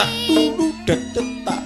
tak tulu dek tak.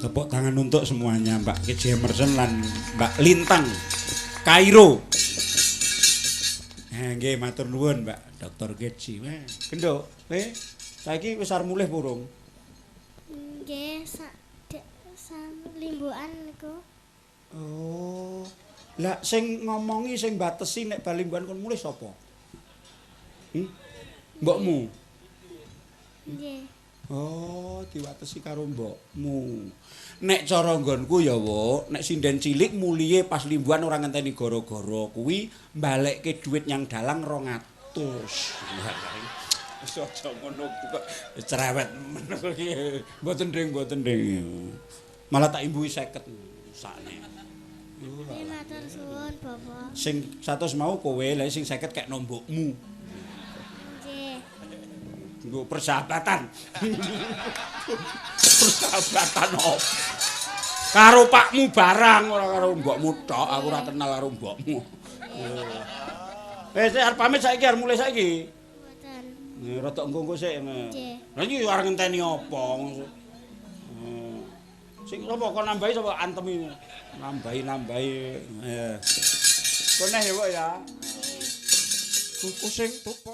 Tepuk tangan untuk semuanya, Mbak Keji Emerson lan Mbak Lintang Kairo. Nggih, matur nuwun Mbak Dr. Keji. Wah, genduk. Saiki wis arep mulih burung? Nggih, sak limbukan niku. Oh. Lah sing ngomongi sing batesi nek bal limbukan kon mulih sapa? Mbokmu. Nggih. Oh, diwatesi karo mbokmu. Nek cara nggonku ya, Wuk, nek sinden cilik mulihe pas limbuhan ora ngenteni gara-gara kuwi mbalekke dhuwit nyang dalang 200. Wis aja ngono kok cerewet men iki. Mboten ding, mboten ding. Malah tak imbuhi 50 sakne. Matur suwun, Bapak. Sing 100 mau kowe, lha sing 50 kekno mbokmu. Nggo persahabatan. Persahabatan opo? Karo pakmu barang ora karo mbokmu tok, aku ora kenal karo mbokmu. Wis arep pamit saiki, arep mulih saiki. Mboten. Rada engko-engko sik. Nggih. Lah iki arep ngenteni apa? Sing sapa kon nambahi sapa antemi? Nambahi-nambahi. Koneh ya, Wuk ya. Kuku sing tupa.